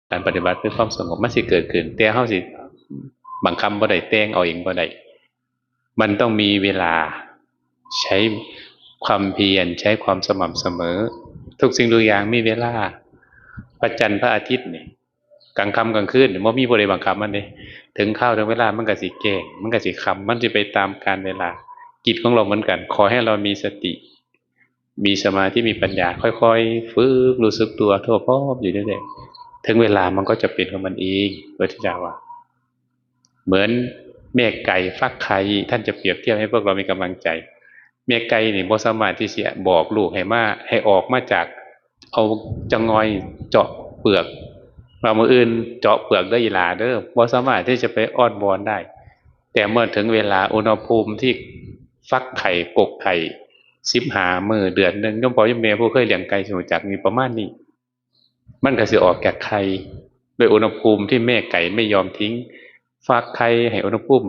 ການປະຕິບັດເພື່ອຄວາມສະຫງົບມັນຊິເກີດຂຶ້ນ ແຕ່ເຮົາຊິບັງຄັບບໍ່ໄດ້ ແຕ່ງເອົາເອງບໍ່ໄດ້ ມັນຕ້ອງມີເວລາ ໃຊ້ຄວາມພະຍາຍາມ ໃຊ້ຄວາມສະໝ່ຳສະເໝີ. ທຸກສິ່ງທຸກຢ່າງມີເວລາ. ພະຈັນ ພະອາທິດນີ້ ກາງຄ່ຳກາງຄືນນີ້ ບໍ່ມີຜູ້ໃດບັງຄັບມັນເດ້. ເຖິງຄາວເຖິງເວລາມັນກໍຊິແຈ້ງ ມັນກໍຊິຄ່ຳ ມັນຊິໄປຕາມການເວລາ. ກິດຂອງເຮົາເໝືອນກັນ ຂໍໃຫ້ເຮົາມີສະຕິ ມີສະມາທິ ມີປັນຍາ ຄ່ອຍໆຝຶກຮູ້ສຶກຕົວທົ່ວພ້ອມຢູ່ເລື້ອຍໆ ເຖິງເວລາມັນກໍຈະເປັນຂອງມັນເອງ. ພະພຸດທະເຈົ້າວ່າ ເໝືອນແມ່ໄກ່ຟັກໄຂ່ ທ່ານຈະປຽບທຽບໃຫ້ພວກເຮົາມີກຳລັງໃຈ. ແມ່ໄກ່ນີ້ບໍ່ສາມາດທີ່ຊິບອກລູກໃຫ້ມາ ໃຫ້ອອກມາຈາກ ເອົາຈະງ່ອຍເຈາະເປືອກ ວ່າມື້ອື່ນເຈາະເປືອກເດີອີ່ຫຼ້າເດີ ບໍ່ສາມາດທີ່ຈະໄປອ້ອນວອນໄດ້. ແຕ່ເມື່ອເຖິງເວລາ ອຸນຫະພູມທີ່ຟັກໄຂ່ ກົກໄຂ່ ສິບຫ້າມື້ ເດືອນໜຶ່ງ ໂຍມພໍ່ໂຍມແມ່ຜູ້ເຄີຍລ້ຽງໄກ່ຊິຮູ້ຈັກ ມີປະມານນີ້. ມັນກໍຊິອອກຈາກໄຂ່ ດ້ວຍອຸນຫະພູມທີ່ແມ່ໄກ່ໄມ່ຍອມຖິ້ງ. ຟັກໄຂ່ໃຫ້ອຸນຫະພູມ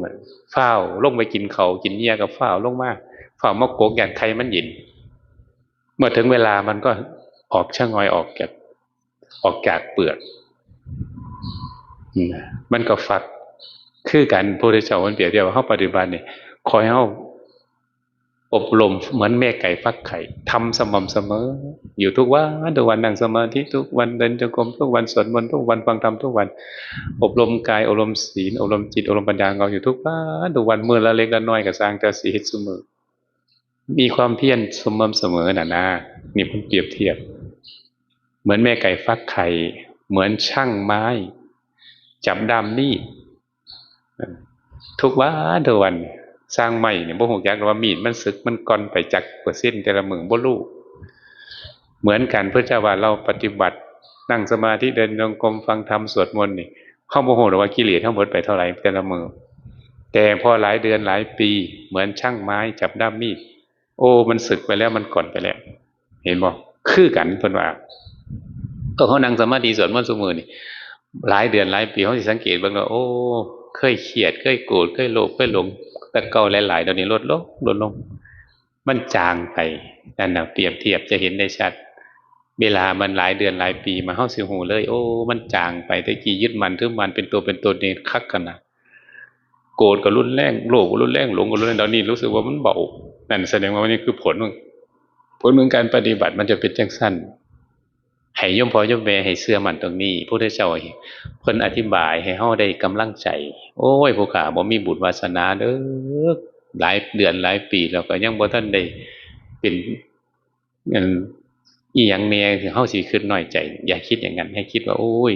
ຟ້າວລົງໄປກິນເຂົ້າກິນເຫຍື່ອ ກໍຟ້າວລົງມາ ຟ້າວມາກົກ ຢ້ານໄຂ່ມັນເຢັນ. ເມື່ອເຖິງເວລາມັນກໍອອກຊະງ່ອຍ ອອກຈາກ ອອກຈາກເປືອກ ອືມ ມັນກໍຟັກຄືກັນ. ພະພຸດທະເຈົ້າມັນປຽບທຽບວ່າ ເຮົາປະຕິບັດນີ້ ຂໍໃຫ້ເຮົາອົບຮົມເໝືອນແມ່ໄກ່ຟັກໄຂ່ ທຳສະໝ່ຳສະເໝີ ຢູ່ທຸກວັນ ທຸກວັນ ນັ່ງສະມາທິທຸກວັນ ເດີນຈົງກົມທຸກວັນ ສວດມົນທຸກວັນ ຟັງທຳທຸກວັນ ອົບຮົມກາຍ ອົບຮົມສີນ ອົບຮົມຈິດ ອົບຮົມປັນຍາຂອງເຮົາຢູ່ທຸກວັນ ທຸກວັນ ມື້ລະເລັກລະນ້ອຍກໍຊ່າງ ແຕ່ຊິເຮັດຊຸມື້ ມີຄວາມພຽນສະໝ່ຳສະເໝີນັ້ນນະ. ນີ້ເພິ່ນປຽບທຽບ ເໝືອນແມ່ໄກ່ຟັກໄຂ່ ເໝືອນຊ່າງໄມ້ຈັບດ້າມມີດ ທຸກວັນ ທຸກວັນ. ຊ່າງໄມ້ນີ້ບໍ່ຮູ້ຈັກວ່າມີດມັນສຶກມັນກ່ອນໄປຈັກເປີເຊັນແຕ່ລະມື້ ບໍ່ຮູ້. ເໝືອນກັນ ພະເຈົ້າວ່າ ເຮົາປະຕິບັດ ນັ່ງສະມາທິ ເດີນຈົງກົມ ຟັງທຳ ສວດມົນນີ້ ເຮົາບໍ່ຮູ້ດອກວ່າກິເລດເຮົາໝົດໄປເທົ່າໃດແຕ່ລະມື້ ແຕ່ພໍຫຼາຍເດືອນຫຼາຍປີ ເໝືອນຊ່າງໄມ້ຈັບດ້າມມີດ ໂອ້ ມັນສຶກໄປແລ້ວ ມັນກ່ອນໄປແລ້ວ ເຫັນບໍ່? ຄືກັນ ເພິ່ນວ່າ ກໍເຮົານັ່ງສະມາທິສວດມົນຊຸມື້ນີ້ ຫຼາຍເດືອນຫຼາຍປີ ເຮົາຊິສັງເກດເບິ່ງວ່າ ໂອ້ ເຄີຍຄຽດ ເຄີຍໂກດ ເຄີຍໂລບ ເຄີຍຫຼົງ ແຕ່ເກົ່າຫຼາຍໆ ດຽວນີ້ລົດລົງ ລົດລົງ ມັນຈາງໄປ. ນັ້ນນະ ປຽບທຽບຈະເຫັນໄດ້ຊັດ ເວລາມັນຫຼາຍເດືອນຫຼາຍປີມາ ເຮົາຊິຮູ້ເລີຍ ໂອ້ ມັນຈາງໄປ. ແຕ່ກີ້ຍຶດໝັ້ນຖືໝັ້ນເປັນຕົວເປັນຕົນນີ້ຄັກຂະໜາດ ໂກດກໍຮຸນແຮງ ໂລບກໍຮຸນແຮງ ຫຼົງກໍຮຸນແຮງ ດຽວນີ້ຮູ້ສຶກວ່າມັນເບົາ. ນັ້ນສະແດງວ່ານີ້ຄືຜົນຂອງ ຜົນຂອງການປະຕິບັດ ມັນຈະເປັນຈັ່ງຊັ້ນ. ໃຫ້ໂຍມພໍ່ໂຍມແມ່ໃຫ້ເຊື່ອໝັ້ນຕົງນີ້ ພະພຸດທະເຈົ້າເພິ່ນອະທິບາຍໃຫ້ເຮົາໄດ້ກຳລັງໃຈ. ໂອ້ຍ ຜູ້ຂ້າບໍ່ມີບຸນວາສະໜາເດີ ຫຼາຍເດືອນຫຼາຍປີແລ້ວ ກໍຍັງບໍ່ທັນໄດ້ເປັນ ອັນ ອີ່ຫຍັງແດ່ ເຮົາຊິຄິດນ້ອຍໃຈ. ຢ່າຄິດຢ່າງນັ້ນ ໃຫ້ຄິດວ່າ ໂອ້ຍ